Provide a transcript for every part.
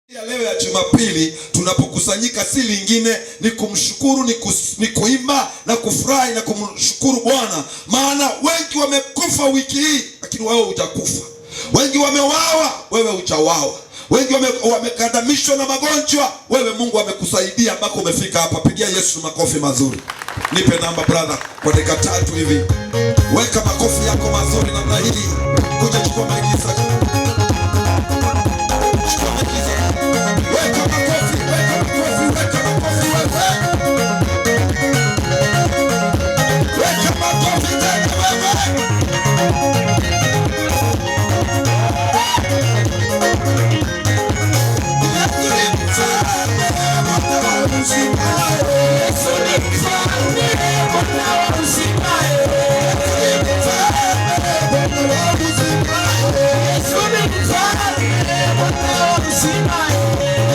Ya leo ya Jumapili tunapokusanyika si lingine ni kumshukuru, ni kuimba na kufurahi na kumshukuru Bwana, maana wengi wamekufa wiki hii, lakini wewe hujakufa. Wengi wamewawa, wewe hujawawa. Wengi wamekandamishwa na magonjwa, wewe Mungu amekusaidia mpaka umefika hapa. Pigia Yesu makofi mazuri. Nipe namba brother, kwa dakika 3 hivi. Weka makofi yako mazuri namna hii. Kuja chukua maiki sasa. Chukua maiki sasa. Weka makofi, weka makofi, weka makofi wewe. Weka makofi tena wewe. Yesu ni mfalme, Bwana wa uzima. Yesu ni mfalme, Bwana wa uzima. Yesu ni mfalme, Bwana wa uzima. Yesu ni mfalme, Bwana wa uzima. Yesu ni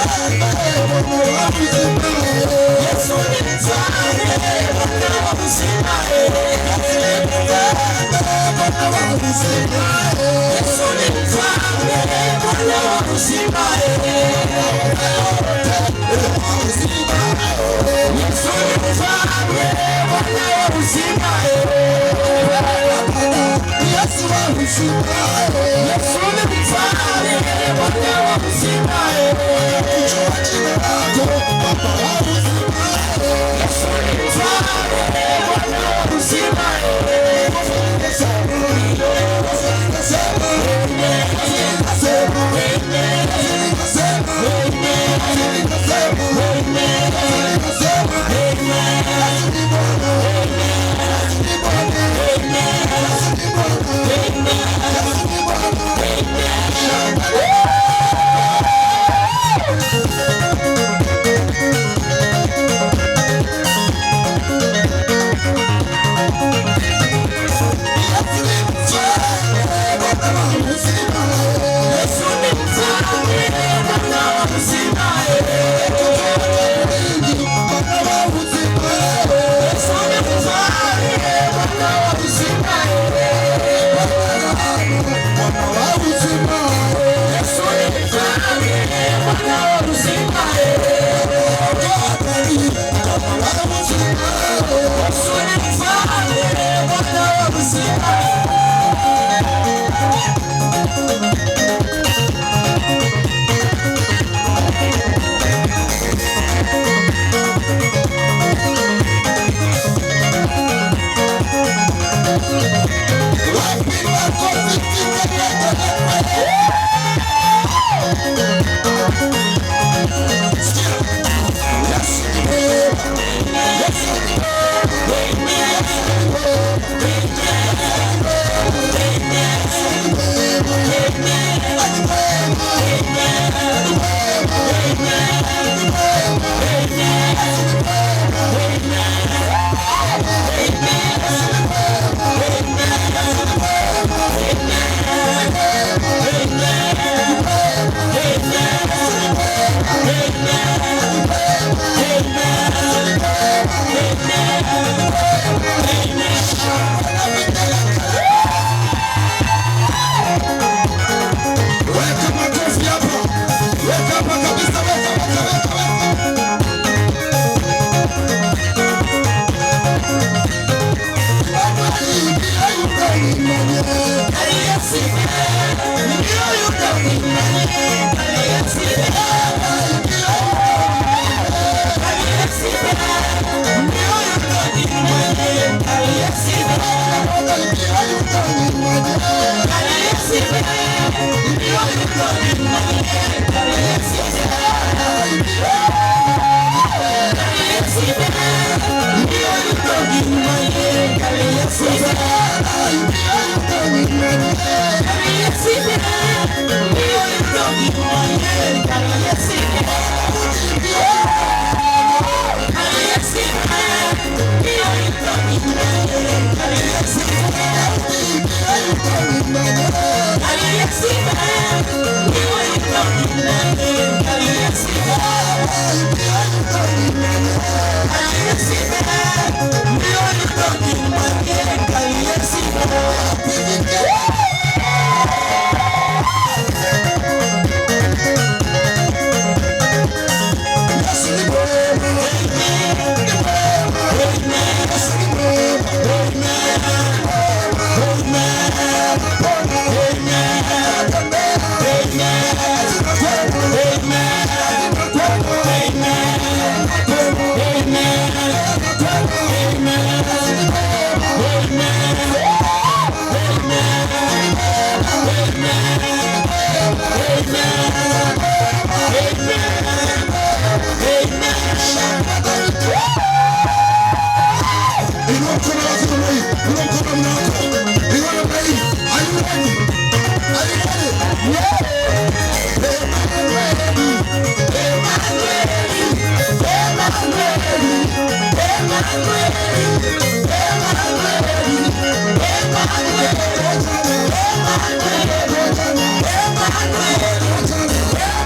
mfalme, Bwana wa uzima. Yesu ni mfalme, Bwana wa uzima. Yesu ni mfalme, Bwana wa uzima. Yesu ni mfalme, Bwana wa uzima. Yesu ni mfalme, Bwana wa uzima. Yesu wa uzima. Yesu ni mfalme, Bwana wa uzima. Kujua jina lako, Baba wa uzima. Yesu ni mfalme, Bwana wa uzima. Yesu ni mfalme, Bwana wa uzima. Yesu ni mfalme, Bwana wa uzima. Yesu ni mfalme, Bwana wa uzima. Yesu ni mfalme, Bwana wa uzima. Weka makofi hapa. Weka hapa kabisa, weka, weka, weka, weka. Emmanuel, Emmanuel, Emmanuel.